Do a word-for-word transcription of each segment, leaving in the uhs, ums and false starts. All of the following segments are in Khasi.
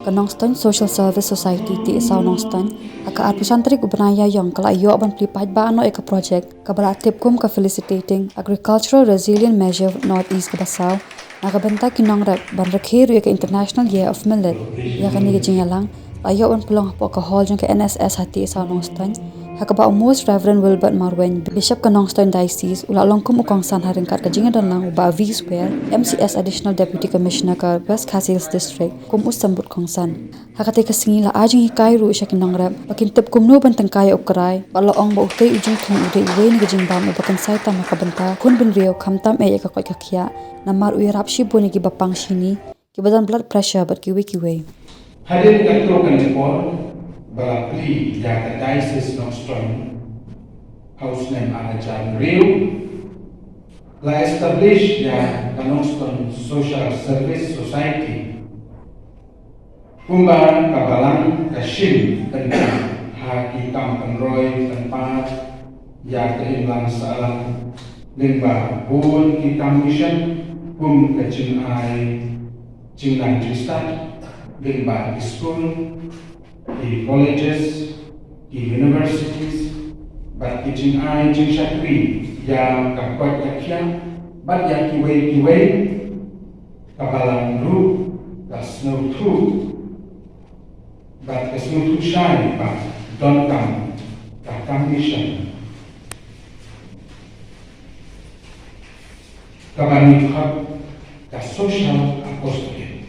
Ka Nongstoiñ Social Service Society T S S Nongstoiñ, ha ka arphew san tarik u bnai Ïaïong ka la ïoh ban plie paidbah noh ïa ka project kaba la tip kum ka Felicitating Agricultural Resilient Measure North East kaba saw, na ka bynta ki nongrep ban rakhe ruh ïa ka International Year of Millet. Ïa kane ka jingïalang la ïoh ban pynlong hapoh ka hall jong ka N S S ha T S S Nongstoiñ, ha kaba u Most Reverend Wilbert Marwein, Bishop ka Nongstoiñ Diocese, u la long kum u kongsan ha ryngkat ka jingïadonlang u Bah V Square, M C S Additional Deputy Commissioner ka West Khasi Hills District kum u symbud kongsan. Ha katei ka sngi la ai jinghikai ruh sha ki nongrep ba kin tip kumno ban tyngkai ïa u krai, bad la ong ba utei u jingthung u dei uwei na ka jingbam uba kynsai tam ha ka bynta khun bynriew, khamtam eh ïa ka koit ka khiah, namar u ïarap shibun ïa kiba pang shini, kiba don blood pressure bad kiwei kiwei. Hadien katto katne por ba la plie ïa ka Diocese Nongstoiñ ha u snem ar hajar hynriew, la establish ïa ka Nongstoiñ Social Service Society kumba ka balang ka shim bynta ha ki kam pynroi pynpar ïa ka imlang sahlang, lyngba bun ki kam mission kum ka jingai jingnang jingstad, lyngba ki skul, ki colleges, ki universities, bad ki jingai jingshakri ïa ka koit ka khiah, bad ïa kiwei kiwei. Ka balang ruh ka sngewthuh bad ka sngewthuh shai ba donkam ka kam mission kaba ngi khot ka social apostolate,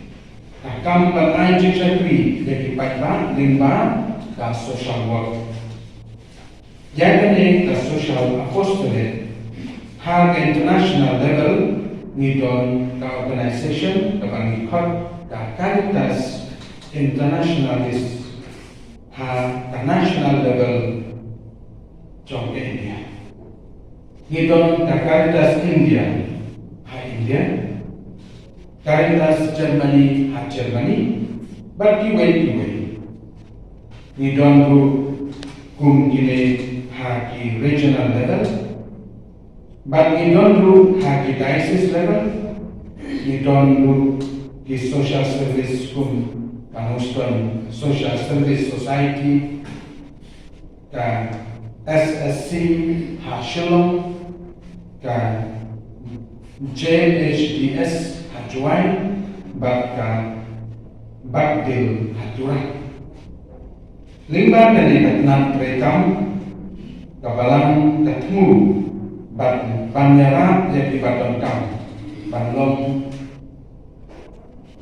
ka kam ban ai jingshakri ïa ki paidbah lyngba ka social work. Ïa kane ka social apostolate, ha ka international level ngi don ka organization kaba ngi khot ka Caritas Internationalis, ha ka national level jong ka India. Ngi don ka Caritas India ha India, Caritas Germany ha Germany, bad kiwei kiwei. Ngi don ruh kum kine ha ki regional level, bad ngi don ruh ha ki diocese level. Ngi don ruh ki social service kum ka Nongstoiñ Social Service Society, ka S S C ha Shillong, ka J H D S ha Jowai, bad ka Bagdil ha Tura. Lyngba kane ka tnat treikam, ka balang ka thmu ban ban ïarap ïa kiba donkam ban long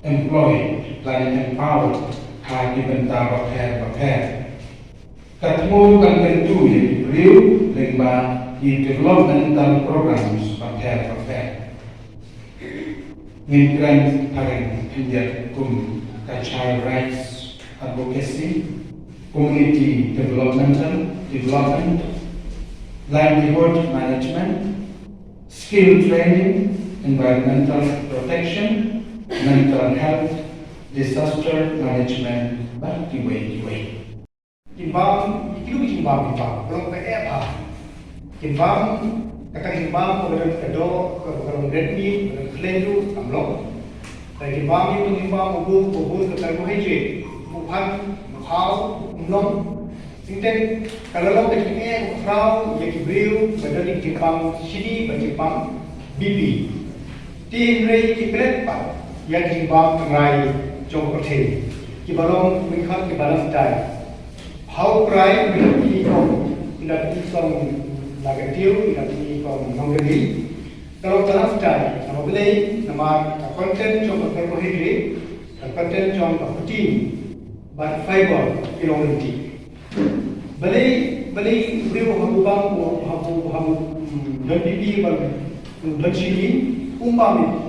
employed lane empowered ha ki bynta bapher bapher. Ka thmu ban kyntu ïa ki briew lyngba ki developmental programs bapher bapher. Ngin kren phareng khyndiat kum ka child rights advocacy, community developmental development, livelihood management, skill training, environmental protection, mental health, disaster management, bad kiwei kiwei. Kin bam, kin bam, kin bam, kin bam, kin bam, kin bam, kata kin bam, ka bam ka do, ka bam red meat, ka bam klendu, kam long. Kata kin bam, kin bam, ubu, ubu, ka carbohydrate, u phan, u khau, u mlong. Singteng, ka la long ka jingeh, u khraw, ïa ki briew, ba don kin bam, shini, ba kin bam, B P. Te hynrei ki klet pat ïa ki jingbam tynrai jong ka pyrthei, kiba long mynkhot kiba long style. Ha u Krai mynkhot ki kong, ynda ki kong la ka tiew, ynda ki kong nongkynti. Ka long ka long style, namar balei, namar ka content jong ka carbohydrate, ka content jong ka protein bad fiber ki long lynti. Balei, balei briew haba u bam, haba u, haba u, mm, don B P, ba u don shini, um bam ïa u.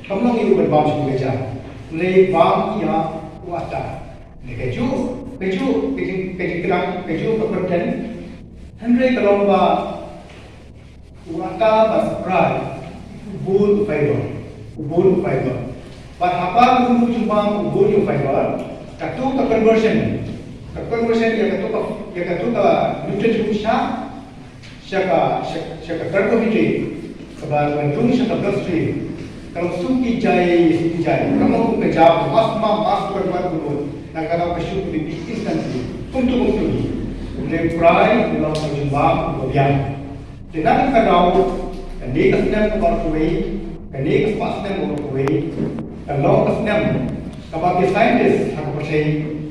Kam long ïa u ban bam sha kane ka jaka. Balei bam ïa u atta. Ne kajuh, kajuh, kajuh, kajuh, kajuh, kajuh ka content. Hynrei ka long ba u atta bad u krai, u bun u fiber, u bun u fiber. Bad haba u bun u jingbam, u bun u fiber, katto ka conversion Ka conversion ïa ka tu ka, ïa ka tu ka nutrient sha, sha ka, sha, sha ka carbohydrate kaba la rung sha ka bloodstream. Ka long sum ki jai, sum ki jai. Ka long kum ka jab, mas ma, mas ka wan kum na ka daw ka shu ki instantly. Kumtu kumtu hi. Kumne U Trai u long ka jingbam uba biang. Te na ka daw, kane ka snem kaba kawei, kane ka spah snem kaba kawei, ka long ka snem kaba ki scientist ha ka pyrthei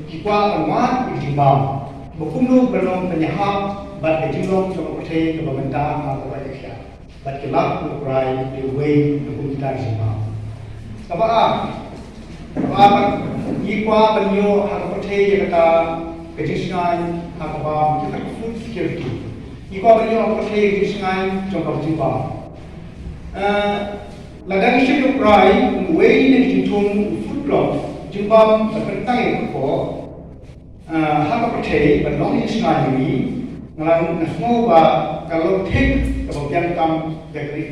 ki kwah ban wad ïa ka jingbam ba kumno ban long pynïahap bad ka jinglong jong ka pyrthei kaba mynta ha kaba ïakhia. Bad ki lap U Trai ïa uwei na kum kita ki jingbam. Kaba ar, kaba ar, ngi kwah ban ïoh ha ka pyrthei ïa kata ka jingshngaiñ ha kaba ki food security. Ngi kwah ban ïoh ha ka pyrthei ka jingshngaiñ jong ka jingbam. Eh, lada ngi shim ïa U Trai kum uwei na ki jingthung, food plot, jingbam ba kyntang ïa ka kpoh, eh, ha ka pyrthei ban long jingshngaiñ ïa ngi, nga la, nga sngew ba ka long thik kaba biang tam, ba ka ri